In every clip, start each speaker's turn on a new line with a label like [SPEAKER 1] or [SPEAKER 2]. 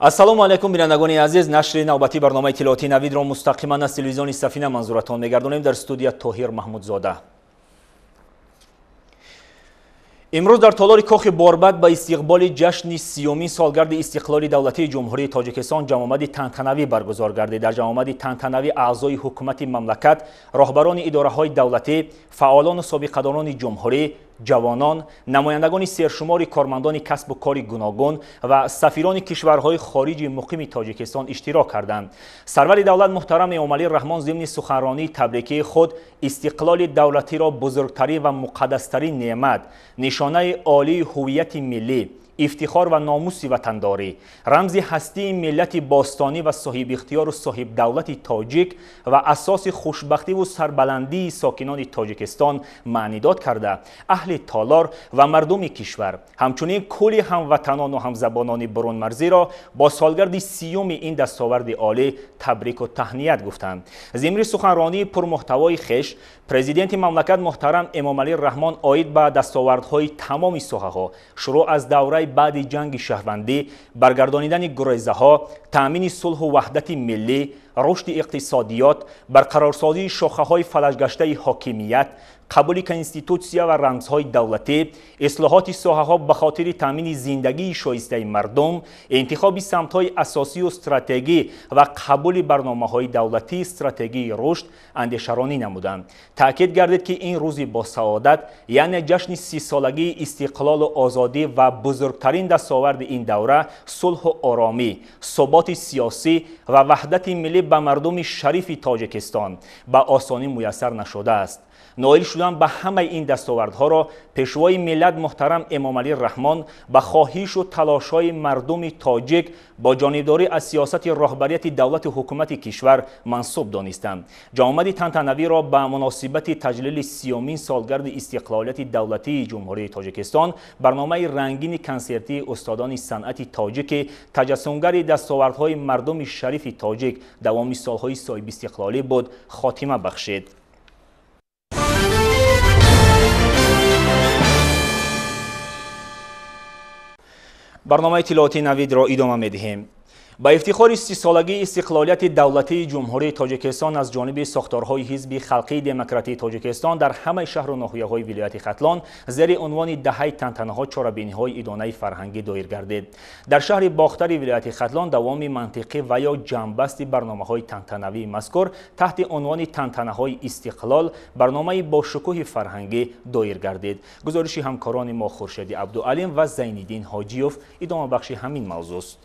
[SPEAKER 1] Ассалому алайкум, бинандагони азиз. Нашри навбатии барномаи иттилоотии Навидро мустақиман аз телевизиони Сафина манзуратон мегардонем. Дар студия Тоҳир Маҳмудзода. Имрӯз дар толори Кохи Борбад ба истиқболи ҷашни 30-умин солгарди истиқлоли давлатии Ҷумҳурии Тоҷикистон ҷамъомади тантанавӣ баргузор гардид. Дар ҷамъомади тантанавӣ аъзои ҳукумати мамлакат, роҳбарони идораҳои давлатӣ, фаъолону собиқадорони ҷумҳурӣ, ҷавонон, намояндагони сершумори кормандони касбу кори гуногун ва сафирони кишварҳои хориҷи муқими Тоҷикистон иштирок карданд. Сарвари давлат муҳтарам Эмомалӣ Раҳмон зимни суханронии табрикии худ истиқлоли давлатиро бузургтарин ва муқаддастарин неъмат, нишонаи олии ҳуввияти миллӣ, ифтихор ва номуси ватандорӣ, рамзи ҳастии миллати бостонӣ ва соҳибихтиёру соҳибдавлати тоҷик ва асоси хушбахтиву сарбаландии сокинони Тоҷикистон маънидод карда, аҳли толор ва мардуми кишвар, ҳамчунин кулли ҳамватанону ҳамзабонони бурунмарзиро бо солгарди 30-уми ин дастоварди олӣ табрику таҳният гуфтанд. Зимни суханронии пурмуҳтавои хеш президенти мамлакат муҳтарам Эмомалӣ Раҳмон оид ба дастовардҳои тамоми соҳаҳо, шурӯъ аз давраи баъди ҷанги шаҳрвандӣ, баргардонидани гурезаҳо, таъмини сулҳу ваҳдати миллӣ, рушди иқтисодиёт, барқарорсозии шохаҳои фалаҷгаштаи ҳокимият, қабули конститутсия ва рамзҳои давлатӣ, ислоҳоти соҳаҳо ба хотири таъмини зиндагии шоистаи мардум, интихоби самтҳои асосию стратегӣ ва қабули барномаҳои давлатии стратегии рушд андешаронӣ намуданд. Таъкид гардид, ки ин рӯзи босаодат, яъне ҷашни 30-солагии истиқлолу озодӣ ва бузургтарин дастоварди ин давра сулҳу оромӣ, суботи сиёсӣ ва ваҳдати миллӣ ба мардуми шарифи Тоҷикистон ба осонӣ муяссар нашудааст. Ноил шудан ба ҳамаи ин дастовардҳоро пешвои миллат муҳтарам Эмомалӣ Раҳмон ба хоҳишу талошҳои мардуми тоҷик бо ҷонибдорӣ аз сиёсати роҳбарияти давлату ҳукумати кишвар мансуб донистанд. Ҷамъомади тантанавиро ба муносибати таҷлили 30-умин солгарди истиқлолияти давлатии Ҷумҳурии Тоҷикистон барномаи рангини консертии устодони санъати тоҷики таҷассумгари дастовардҳои мардуми шарифи тоҷик давоми солҳои соҳибистиқлолӣ буд хотима бахшид. Барномаи иттилоотии Навидро идома медиҳем. Ба ифтихори 30-солагии истиқлолияти давлатии Ҷумҳурии Тоҷикистон аз ҷониби сохторҳои Ҳизби Халқии Демократии Тоҷикистон дар ҳамаи шаҳру ноҳияҳои вилояти Хатлон зери унвони даҳаи тантанаҳо чорабиниҳои идонаи фарҳангӣ доир гардид. Дар шаҳри Бохтари вилояти Хатлон давоми мантиқӣ ва ё ҷамъбасти барномаҳои тантанавии мазкур таҳти унвони тантанаҳои истиқлол барномаи бошукӯҳи фарҳангӣ доир гардид. Гузориши ҳамкорони мо Хуршеди Абдуалим ва Зайниддин Ҳоҷиёв идомабахши ҳамин мавзӯст.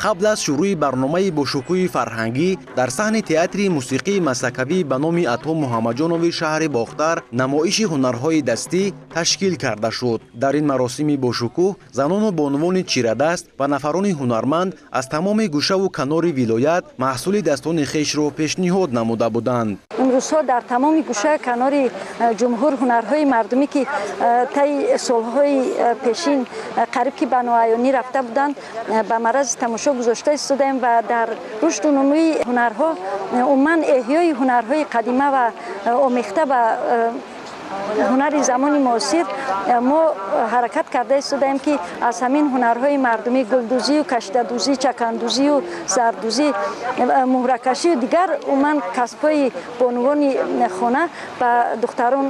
[SPEAKER 2] Қабл аз шурӯи барномаи бошукӯҳи фарҳангӣ дар саҳни театри мусиқии масакавӣ ба номи Ато Муҳаммадҷонови шаҳри Бохтар намоиши ҳунарҳои дастӣ ташкил карда шуд. Дар ин маросими бошукӯҳ занону бонувони чирадаст ва нафарони ҳунарманд аз тамоми гӯшаву канори вилоят маҳсули дастони хешро пешниҳод намуда буданд.
[SPEAKER 3] Имрӯзҳо дар тамоми гӯшаю канори ҷумҳур ҳунарҳои мардумӣ, ки таи солҳои пешин қариб ки ба ноаёнӣ рафта буданд, ба маррази тамошо гузошта истодаем ва дар рушду нумӯи ҳунарҳо, умуман эҳёи ҳунарҳои қадима ва омехта ба ҳунари замони муосир мо ҳаракат карда истодаем, ки аз ҳамин ҳунарҳои мардумӣ гулдӯзию кашидадӯзӣ, чакандӯзию зардӯзӣ, муҳракашию дигар умуман касбҳои бонувони хона ба духтарон,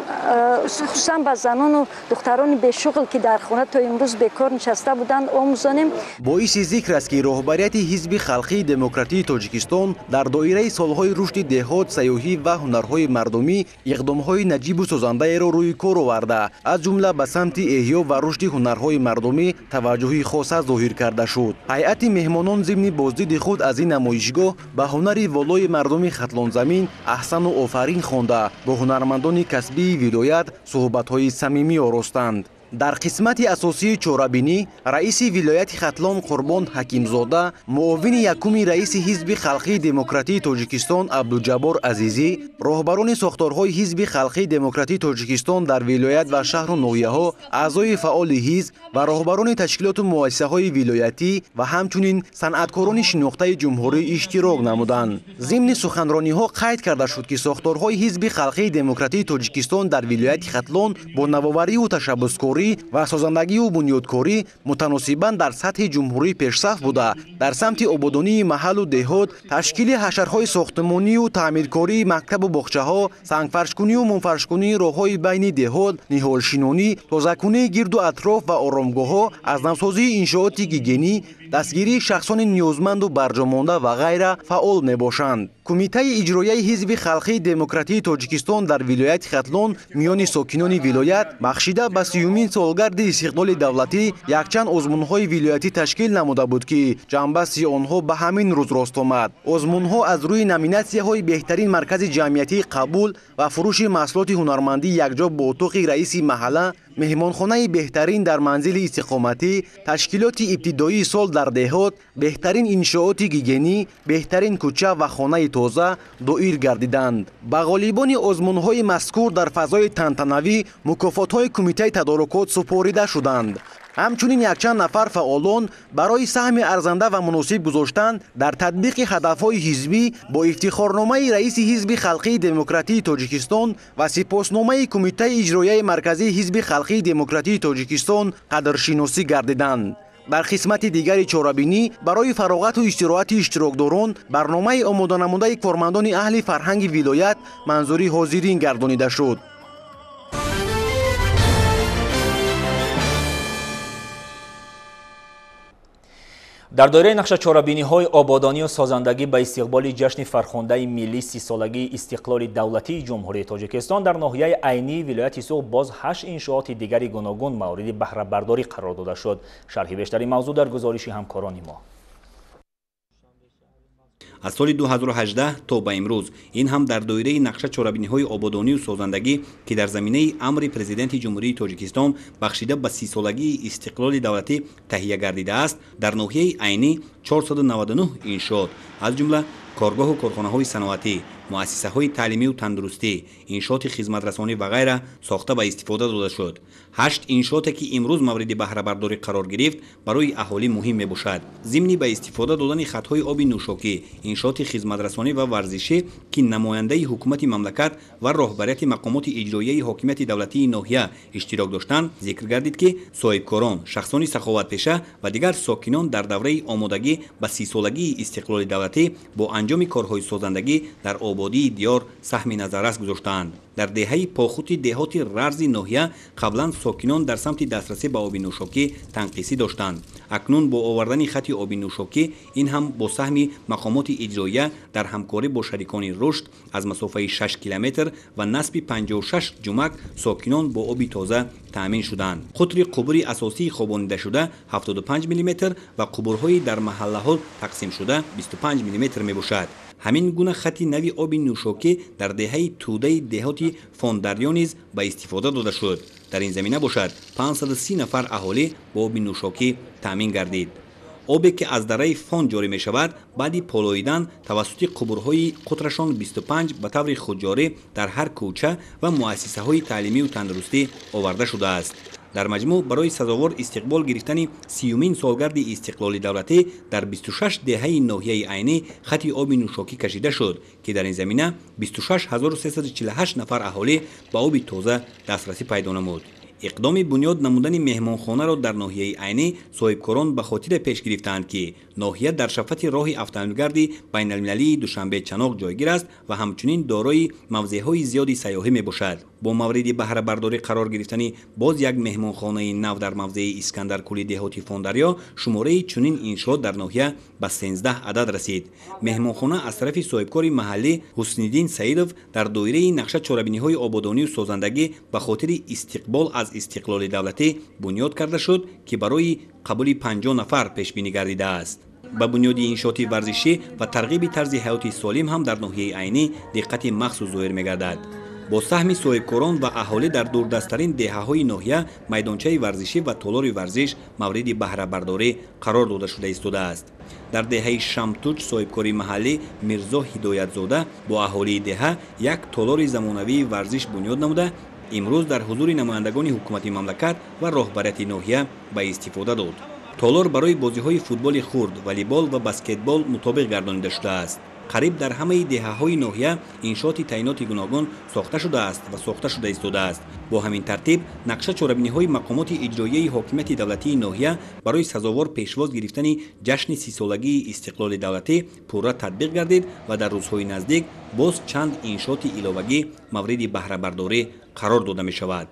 [SPEAKER 3] хусусан ба занону духтарони бешуғл, ки дар хона то имрӯз бекор нишаста буданд, омӯзонем.
[SPEAKER 2] Боиси зикр аст, ки роҳбарияти Ҳизби Халқии Демократии Тоҷикистон дар доираи солҳои рушди деҳот, сайёҳӣ ва ҳунарҳои мардумӣ иқдомҳои наҷибу созандаеро рӯи кор оварда, аз ҷумла ба самти эҳё ва рушди ҳунарҳои мардумӣ таваҷҷӯҳи хоса зоҳир карда шуд. Ҳайати меҳмонон зимни боздиди худ аз ин намоишгоҳ ба ҳунари волои мардуми Хатлонзамин аҳсану офарин хонда, бо ҳунармандони касбии вилоят суҳбатҳои самимӣ оростанд. Дар қисмати асосии чорабинӣ раиси вилояти Хатлон Қурбон Ҳакимзода, муовини якуми раиси Ҳизби Халқии Демократии Тоҷикистон Абдуҷаббор Азизӣ, роҳбарони сохторҳои Ҳизби Халқии Демократии Тоҷикистон дар вилоят ва шаҳру ноҳияҳо, аъзои фаъоли ҳизб ва роҳбарони ташкилоту муассисаҳои вилоятӣ ва ҳамчунин санъаткорони шинохтаи ҷумҳурӣ иштирок намуданд. Зимни суханрониҳо қайд карда шуд, ки сохторҳои Ҳизби Халқии Демократии Тоҷикистон дар вилояти Хатлон бо навовариву ташаббускорӣ таъмиркорӣ ва созандагию бунёдкорӣ мутаносибан дар сатҳи ҷумҳурӣ пешсаф буда, дар самти ободонии маҳаллу деҳот, ташкили ҳашарҳои сохтмонию таъмиркории мактабу боғчаҳо, сангфаршкунию мумфаршкунии роҳҳои байни деҳот, ниҳолшинонӣ, тозакунии гирду атроф ва оромгоҳҳо, аз навсозии иншооти гигиенӣ, дастгирии шахсони ниёзманду барҷомонда ва ғайра фаъол мебошанд. Кумитаи иҷроияи Ҳизби халқии демократии Тоҷикистон дар вилояти Хатлон миёни сокинони вилоят бахшида ба 30-юмин солгарди истиқлоли давлатӣ якчанд озмунҳои вилоятӣ ташкил намуда буд, ки ҷамъбасти онҳо ба ҳамин рӯз рост омад. Озмунҳо аз рӯи номинатсияҳои беҳтарин маркази ҷамъиятии қабул ва фурӯши маҳсулоти ҳунармандӣ якҷо бо утоқи раиси маҳалла, меҳмонхонаи беҳтарин дар манзили истиқоматӣ, ташкилоти ибтидоии сол дар деҳот, беҳтарин иншооти гигиенӣ, беҳтарин кӯча ва хонаи тоза доир гардиданд. Ба ғолибони озмунҳои мазкур дар фазои тантанавӣ мукофотҳои кумитаи тадорукот супорида шуданд. Ҳамчунин якчанд нафар фаъолон барои саҳми арзанда ва муносиб гузоштан дар татбиқи ҳадафҳои ҳизбӣ бо ифтихорномаи раиси Ҳизби халқии демократии Тоҷикистон ва сипосномаи Кумитаи иҷроияи марказии Ҳизби халқии демократии Тоҷикистон қадршиносӣ гардиданд. Дар қисмати дигари чорабинӣ барои фароғату истироҳати иштирокдорон барномаи омоданамудаи кормандони аҳли фарҳанги вилоят манзури ҳозирин гардонида шуд.
[SPEAKER 1] Дар доираи нақша чорабиниҳои ободонию созандагӣ ба истиқболи ҷашни фархундаи миллии 30-солагии истиқлоли давлатии Ҷумҳурии Тоҷикистон дар ноҳияи Айнии вилояти Суғд боз 8 иншооти дигари гуногун мавриди баҳрабардорӣ қарор дода шуд. Шарҳи бештари мавзӯъ дар гузориши ҳамкорони мо.
[SPEAKER 4] Аз соли 2018 то ба имрӯз ин ҳам дар доираи нақша чорабиниҳои ободонию созандагӣ, ки дар заминаи амри Президенти Ҷумҳурии Тоҷикистон бахшида ба 30-солагии истиқлоли давлатӣ таҳия гардидааст, дар ноҳияи Айнӣ 499 иншоот, аз ҷумла коргоҳу корхонаҳои саноатӣ, муассисаҳои таълимию тандурустӣ, иншооти хизматрасонӣ ва ғайра сохта ба истифода дода шуд. 8 иншооте, ки имрӯз мавриди баҳрабардорӣ қарор гирифт, барои аҳолӣ муҳим мебошад. Зимни ба истифода додани хатҳои оби нӯшокӣ, иншооти хизматрасонӣ ва варзишӣ, ки намояндаи ҳукумати мамлакат ва роҳбарияти мақомоти иҷроияи ҳокимияти давлатии ноҳия иштирок доштанд, зикр гардид, ки соҳибкорон, шахсони саховатпеша ва дигар сокинон дар давраи омодагӣ ба 30-солагии истиқлоли давлатӣ бо анҷоми корҳои созандагӣ дар ободии диёр саҳми назаррас гузоштаанд. Дар деҳаи Похути деҳоти Рарзи ноҳия қаблан сокинон дар самти дастрасӣ ба оби нӯшокӣ танқисӣ доштанд. Акнун бо овардани хати оби нӯшокӣ, ин ҳам бо саҳми мақомоти иҷроия дар ҳамкорӣ бо шарикони рушд аз масофаи 6 километр ва насби 56 ҷумак сокинон бо оби тоза таъмин шуданд. Қутри қубури асосии хобонидашуда 75 мм ва қубурҳои дар маҳаллаҳо тақсимшуда 25 мм мебошад. Ҳамин гуна хати нави оби нӯшокӣ дар деҳаи Тӯдаи деҳоти Фондарё низ ба истифода дода шуд. Дар ин замина бошад 530 нафар аҳолӣ бо оби нӯшокӣ таъмин гардид. Обе ки аз дараи Фон ҷорӣ мешавад, баъди полоидан тавассути қубурҳои қутрашон 25 ба таври худҷорӣ дар ҳар кӯча ва муассисаҳои таълимию тандурустӣ оварда шудааст. Дар маҷмӯъ барои сазовор истиқбол гирифтани 30-юмин солгарди истиқлоли давлатӣ дар 26 деҳаи ноҳияи Айнӣ хати оби нӯшокӣ кашида шуд, ки дар ин замина 26348 нафар аҳолӣ ба оби тоза дастрасӣ пайдо намуд. Иқдоми бунёд намудани меҳмонхонаро дар ноҳияи Айнӣ соҳибкорон ба хотире пеш гирифтаанд, ки ноҳия дар шафати роҳи автомобилгарди байналмилалии Душанбе-Чаноқ ҷойгир аст ва ҳамчунин дорои мавзеъҳои зиёди сайёҳӣ мебошад. Бо мавриди баҳрабардорӣ қарор гирифтани боз як меҳмонхонаи нав дар мавзеи Искандаркӯли деҳоти Фондарё, шумораи чунин иншоот дар ноҳия ба 13 адад расид. Меҳмонхона аз тарафи соҳибкори маҳаллӣ Ҳусниддин Саидов дар доираи нақша чорабиниҳои ободонию созандагӣ ба хотири истиқбол аз истиқлоли давлатӣ бунёд карда шуд, ки барои қабули 50 нафар пешбинӣ гардидааст. Ба бунёди иншооти варзишӣ ва тарғиби тарзи ҳаёти солим ҳам дар ноҳияи Айнӣ диққати махсус зоҳир мегардад. Бо саҳми соҳибкорон ва аҳолӣ дар дурдасттарин деҳаҳои ноҳия майдончаи варзишӣ ва толори варзиш мавриди баҳрабардорӣ қарор дода шуда истодааст. Дар деҳаи Шамтуч соҳибкори маҳаллӣ Мирзо Ҳидоятзода бо аҳолии деҳа як толори замонавии варзиш бунёд намуда, имрӯз дар ҳузури намояндагони ҳукумати мамлакат ва роҳбарияти ноҳия ба истифода дод. Толор барои бозиҳои футболи хурд, волейбол ва баскетбол мутобиқ гардонида шудааст. Қариб дар ҳамаи деҳаҳои ноҳия иншооти таъиноти гуногун сохта шудааст ва сохта шуда истодааст. Бо ҳамин тартиб нақша чорабиниҳои мақомоти иҷроияи ҳокимияти давлатии ноҳия барои сазовор пешвоз гирифтани ҷашни сисолагии истиқлоли давлатӣ пурра татбиқ гардид ва дар рӯзҳои наздик боз чанд иншооти иловагӣ мавриди баҳрабардорӣ қарор дода мешавад.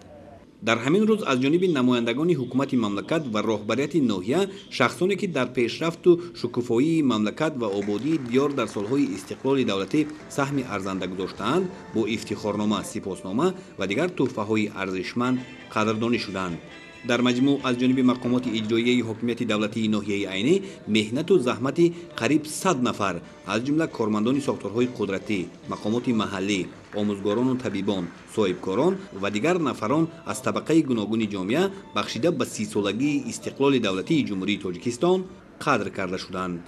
[SPEAKER 4] Дар ҳамин рӯз аз ҷониби намояндагони ҳукумати мамлакат ва роҳбарияти ноҳия шахсоне ки дар пешрафту шукуфоии мамлакат ва ободии диёр дар солҳои истиқлоли давлатӣ саҳми арзанда гузоштаанд, бо ифтихорнома, сипоснома ва дигар тӯҳфаҳои арзишманд қадрдонӣ шуданд. Дар маҷмӯъ аз ҷониби мақомоти иҷроияи ҳокимияти давлатии ноҳияи Айнӣ меҳнату заҳмати қариб 100 нафар, аз ҷумла кормандони сохторҳои қудратӣ, мақомоти маҳаллӣ, омӯзгорону табибон, соҳибкорон ва дигар нафарон аз табақаи гуногуни ҷомеа бахшида ба сисолагии истиқлоли давлатии Ҷумҳурии Тоҷикистон қадр карда шуданд.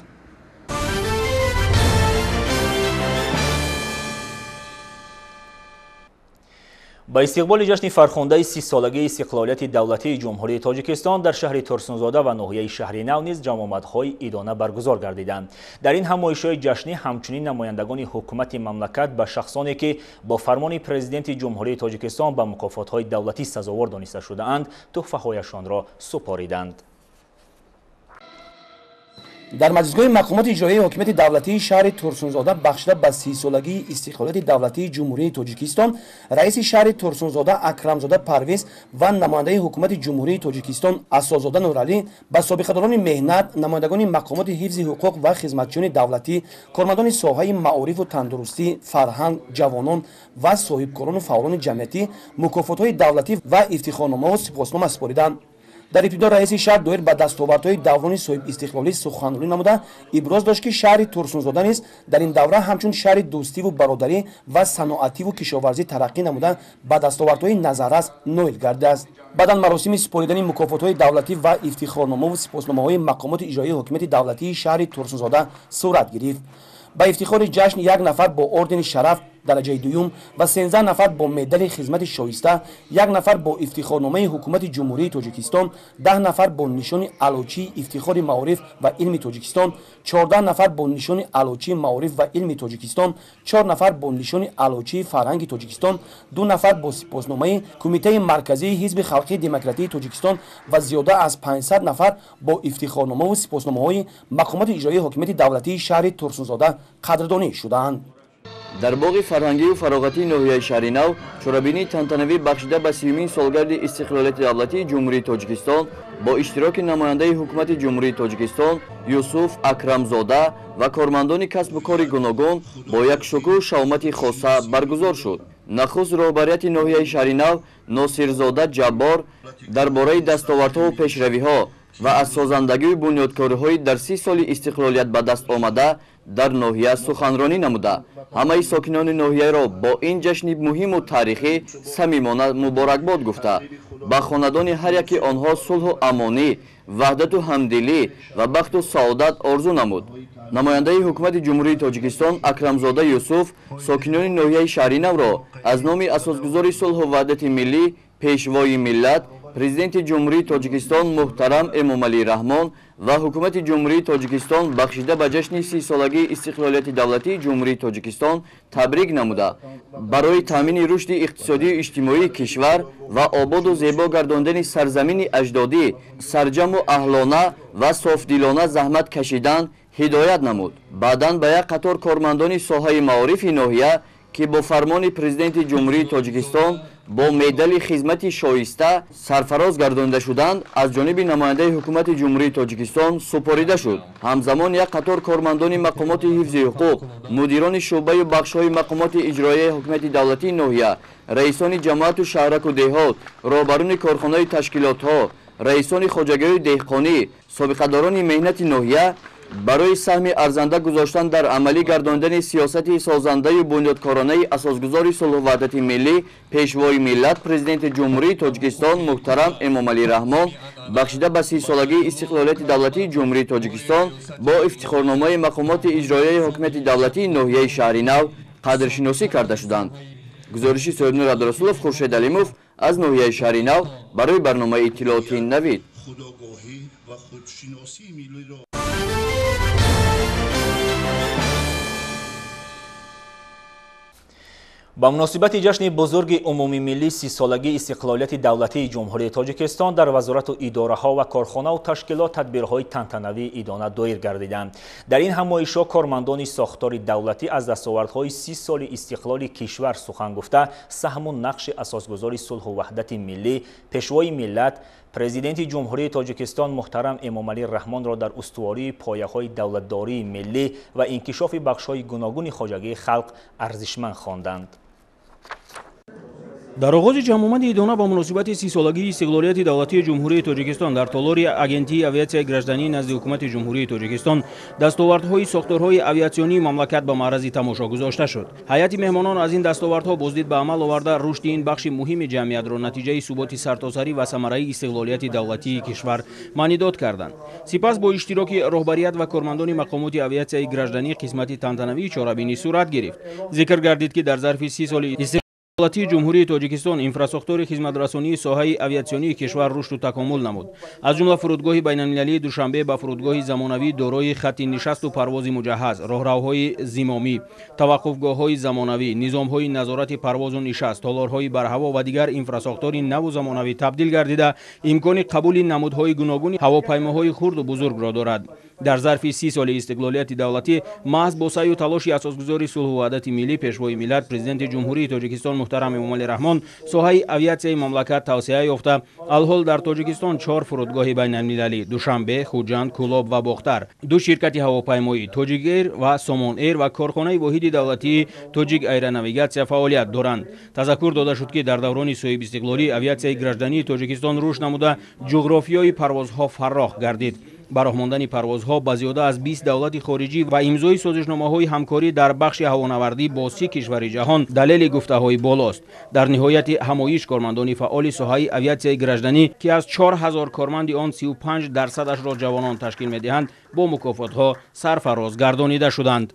[SPEAKER 1] Ба истиқболи ҷашни фархундаи сисолагии истиқлолияти давлатии Ҷумҳурии Тоҷикистон дар шаҳри Турсунзода ва ноҳияи Шаҳринав низ ҷамъомадҳои идона баргузор гардиданд. Дар ин ҳамоишҳои ҷашнӣ ҳамчунин намояндагони ҳукумати мамлакат ба шахсоне ки бо фармони президенти Ҷумҳурии Тоҷикистон ба мукофотҳои давлатӣ сазовор дониста шудаанд, тӯҳфаҳояшонро супориданд.
[SPEAKER 5] Дар маҷлисгоҳи мақомоти иҷроияи ҳокимияти давлатии шаҳри Турсунзода бахшида ба сисолагии истиқлолияти давлатии Ҷумҳурии Тоҷикистон раиси шаҳри Турсунзода Акрамзода Парвиз ва намояндаи ҳукумати Ҷумҳурии Тоҷикистон Асозода Нуралӣ ба собиқадорони меҳнат, намояндагони мақомоти ҳифзи ҳуқуқ ва хизматчиёни давлатӣ, кормандони соҳаи маорифу тандурустӣ, фарҳанг, ҷавонон ва соҳибкорону фаъолони ҷамъиятӣ мукофотҳои давлатӣ ва ифтихорномаҳо сипоснома супориданд. Дар ибтидо раиси шаҳр доир ба дастовардҳои даврони соҳибистиқлолӣ суханронӣ намуда иброз дошт, ки шаҳри Турсунзода низ дар ин давра ҳамчун шаҳри дӯстиву бародарӣ ва саноативу кишоварзӣ тараққӣ намуда ба дастовардҳои назаррас ноил гардидааст. Баъдан маросими супоридани мукофотҳои давлатӣ ва ифтихорномаву сипосномаҳои мақомоти иҷроии ҳокимияти давлатии шаҳри Турсунзода сурат гирифт. Ба ифтихори ҷашн як нафар бо ордени шараф дараҷаи дуюм ва 13 нафар бо медали хизмати шоиста, як нафар бо ифтихорномаи ҳукумати Ҷумҳурии Тоҷикистон, 10 нафар бо нишони аълочии ифтихори маориф ва илми Тоҷикистон, 14 нафар бо нишони аълочии маориф ва илми Тоҷикистон, 4 нафар бо нишони аълочии фарҳанги Тоҷикистон, 2 нафар бо сипосномаи Кумитаи марказии Ҳизби халқии демократии Тоҷикистон ва зиёда аз 500 нафар бо ифтихорномаву сипосномаҳои мақомоти иҷроии ҳокимияти давлатии шаҳри Турсунзода қадрдонӣ шудаанд.
[SPEAKER 6] Дар боғи фарҳангию фароғатии ноҳияи Шаҳринав чорабинии тантанавӣ бахшида ба сиюмин солгарди истиқлолияти давлатии Ҷумҳурии Тоҷикистон бо иштироки намояндаи ҳукумати Ҷумҳурии Тоҷикистон Юсуф Акрамзода ва кормандони касбу кори гуногун бо як шукӯҳу шаомати хоса баргузор шуд. Нахуст роҳбарияти ноҳияи Шаҳринав Носирзода Ҷаббор дар бораи дастовардҳову пешравиҳо ва аз созандагию бунёдкориҳои дар 30 соли истиқлолият ба даст омада дар ноҳия суханронӣ намуда ҳамаи сокинони ноҳияро бо ин ҷашни муҳиму таърихӣ самимона муборакбод гуфта, ба хонадони ҳар яки онҳо сулҳу амонӣ, ваҳдату ҳамдилӣ ва бахту саодат орзу намуд. Намояндаи ҳукумати Ҷумҳурии Тоҷикистон Акрамзода Юсуф сокинони ноҳияи Шаҳринавро аз номи асосгузори сулҳу ваҳдати миллӣ, пешвои миллат, президенти Ҷумҳурии Тоҷикистон муҳтарам Эмомалӣ Раҳмон ва ҳукумати Ҷумҳурии Тоҷикистон бахшида ба ҷашни сисолагии истиқлолияти давлатии Ҷумҳурии Тоҷикистон табрик намуда, барои таъмини рушди иқтисодию иҷтимоии кишвар ва ободу зебо гардондани сарзамини аҷдодӣ сарҷаму аҳлона ва софдилона заҳмат кашидан ҳидоят намуд. Баъдан ба як қатор кормандони соҳаи маорифи ноҳия ки бо фармони президенти Ҷумҳурии Тоҷикистон бо медали хизмати шоиста сарфароз гардонида шуданд, аз ҷониби намояндаи ҳукумати Ҷумҳурии Тоҷикистон супорида шуд. Ҳамзамон як қатор кормандони мақомоти ҳифзи ҳуқуқ, мудирони шӯъбаю бахшҳои мақомоти иҷроияи ҳукумати давлатии ноҳия, раисони ҷамоату шаҳраку деҳот, роҳбарони корхонаи ташкилотҳо, раисони хоҷагиҳои деҳқонӣ, собиқадорони меҳнати ноҳия барои саҳми арзанда гузоштан дар амалӣ гардондани сиёсати созандаю бунёдкоронаи асосгузори сулҳу ваҳдати миллӣ, пешвои миллат, президенти Ҷумҳурии Тоҷикистон муҳтарам Эмомалӣ Раҳмон бахшида ба сисолагии истиқлолияти давлатии Ҷумҳурии Тоҷикистон бо ифтихорномаи мақомоти иҷроияи ҳокимияти давлатии ноҳияи Шаҳринав қадршиносӣ карда шуданд. Гузориши Соҳибнур Абдурасулов, Хуршед Алимов аз ноҳияи Шаҳринав барои барномаи иттилоотии Навид.
[SPEAKER 1] Ба муносибати ҷашни бузурги умумимиллии 30-солагии истиқлолияти давлатии Ҷумҳурии Тоҷикистон дар вазорату идораҳо ва корхонаву ташкилот тадбирҳои тантанавии идона доир гардиданд. Дар ин ҳамоишҳо кормандони сохтори давлатӣ аз дастовардҳои 30 соли истиқлоли кишвар сухан гуфта, саҳму нақши асосгузори сулҳу ваҳдати миллӣ, пешвои миллат, Президенти Ҷумҳурии Тоҷикистон муҳтарам Эмомалӣ Раҳмонро дар устувории пояҳои давлатдории миллӣ ва инкишофи бахшҳои гуногуни хоҷагии халқ арзишманд хонданд.
[SPEAKER 7] Дар оғози ҷамъомади идона ба муносибати 30-солагии истиқлолияти давлатии Ҷумҳурии Тоҷикистон дар толори Агентии авиатсияи гражданӣ назди Ҳукумати Ҷумҳурии Тоҷикистон дастовардҳои сохторҳои авиатсионии мамлакат ба маърази тамошо гузошта шуд. Ҳайати меҳмонон аз ин дастовардҳо боздид ба амал оварда, рушди ин бахши муҳими ҷамъиятро натиҷаи суботи сартосарӣ ва самараи истиқлолияти давлатии кишвар маънидод карданд. Сипас бо иштироки роҳбарият ва кормандони мақомоти авиатсияи гражданӣ қисмати тантанавии чорабинӣ сурат гирифт. Зикр гардид, ки дар зарфи 30 соли истиқлолияти Ҷумҳурии Тоҷикистон инфрасохтори хизматрасонии соҳаи авиатсионии кишвар рушду такомул намуд. Аз ҷумла фурудгоҳи байналмилалии Душанбе ба фурудгоҳи замонавӣ дорои хатти нишасту парвози муҷаҳҳаз, роҳравҳои зимомӣ, таваққуфгоҳҳои замонавӣ, низомҳои назорати парвозу нишаст, толорҳои барҳаво ва дигар инфрасохтори наву замонавӣ табдил гардида, имкони қабули намудҳои гуногуни ҳавопаймоҳои хурду бузургро дорад. Дар зарфи 30 соли истиқлолияти давлатӣ маҳз бо саъю талоши асосгузори сулҳу ваҳдати миллӣ, пешвои миллат, Президенти Ҷумҳурии Тоҷикистон муҳтарам Эмомалӣ Раҳмон соҳаи авиатсияи мамлакат тавсеа ёфта, алҳол дар Тоҷикистон 4 фурудгоҳи байналмилалӣ Душанбе, Хуҷанд, Кӯлоб ва Бохтар, 2 ширкати ҳавопаймоӣ Тоҷик Эйр ва Сомон Эйр ва корхонаи воҳиди давлатии Тоҷик Аэронавигатсия фаъолият доранд. Тазаккур дода шуд, ки дар даврони соҳибистиқлолӣ авиатсияи граждании Тоҷикистон рушд намуда, ҷуғрофиёи парвозҳо фаррох гардид. Ба роҳ мондани парвозҳо ба зиёда аз 20 давлати хориҷӣ ва имзои созишномаҳои ҳамкорӣ дар бахши ҳавонавардӣ бо 30 кишвари ҷаҳон далели гуфтаҳои болост. Дар ниҳояти ҳамоиш кормандони фаъоли соҳаи авиатсияи гражданӣ, ки аз 4000 корманди он 35%-ашро ҷавонон ташкил медиҳанд, бо мукофотҳо сарфароз гардонида шуданд.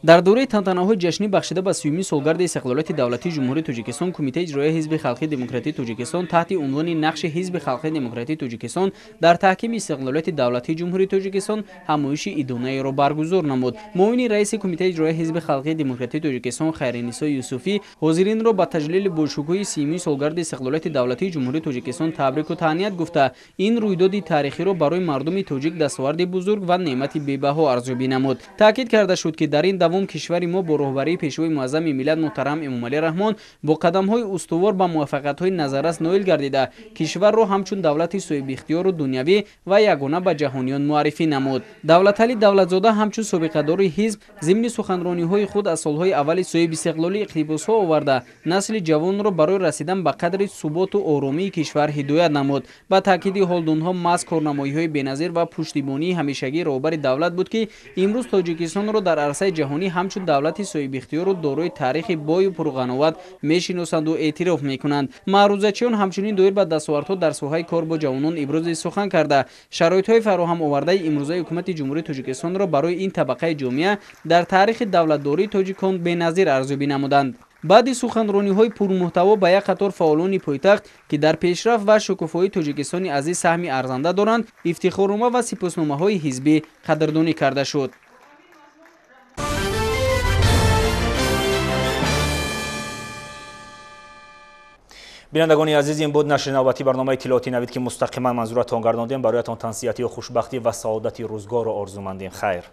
[SPEAKER 8] Дар доираи тантанаҳои ҷашнӣ бахшида ба 30-умин солгарди истиқлолияти давлатии Ҷумҳурии Тоҷикистон Кумитаи иҷроияи Ҳизби халқии демократии Тоҷикистон таҳти унвони нақши Ҳизби халқии демократии Тоҷикистон дар таҳкими истиқлолияти давлатии Ҷумҳурии Тоҷикистон ҳамоиши идонаеро баргузор намуд. Муовини раиси Кумитаи иҷроияи Ҳизби халқии демократии Тоҷикистон Хайринисо Юсуфӣ ҳозиринро ба таҷлили бошукӯҳи 30-умин солгарди истиқлолияти давлатии Ҷумҳурии Тоҷикистон табрику таҳният гуфта, ин рӯйдоди таърихиро барои мардуми тоҷик дастоварди бузург ва неъмати бебаҳо арзёбӣ намуд. Таъкид карда шуд, ки дар ин давом кишвари мо бо роҳбарии пешвои муаззами миллат муҳтарам Эмомалӣ Раҳмон бо қадамҳои устувор ба муваффақиятҳои назаррас ноил гардида, кишварро ҳамчун давлати соҳибихтиёру дунявӣ ва ягона ба ҷаҳониён муаррифӣ намуд. Давлаталӣ Давлатзода ҳамчун собиқадори ҳизб зимни суханрониҳои худ аз солҳои аввали соҳибистиқлолӣ иқтибосҳо оварда, насли ҷавонро барои расидан ба қадри суботу оромии кишвар ҳидоят намуд. Ба таъкиди ҳолдунҳо маҳз корнамоиҳои беназир ва пуштибонии ҳамешагии роҳбари давлат буд, ки имрӯз Тоҷикистонро дар арсаи ҷаҳонӣ ҳамчун давлати соҳибихтиёру дорои таърихи бою пурғановат мешиносанду эътироф мекунанд. Маърузачиён ҳамчунин доир ба дастовардҳо дар соҳаи кор бо ҷавонон ибрози сухан карда, шароитҳои фароҳам овардаи имрӯзаи ҳукумати Ҷумҳурии Тоҷикистонро барои ин табақаи ҷомеа дар таърихи давлатдории тоҷикон беназир арзёбӣ намуданд. Баъди суханрониҳои пурмуҳтаво ба як қатор фаъолони пойтахт, ки дар пешрафт ва шукуфоии Тоҷикистони азиз саҳми арзанда доранд, ифтихорнома ва сипосномаҳои ҳизбӣ қадрдонӣ карда шуд.
[SPEAKER 1] Бинандагони азиз, ин буд нашри навбатии барномаи иттилоотии Навид, ки мустақиман манзуратон гардондем. Бароятон тансиҳатию хушбахтӣ ва саодати рӯзгорро орзумандем. Хайр.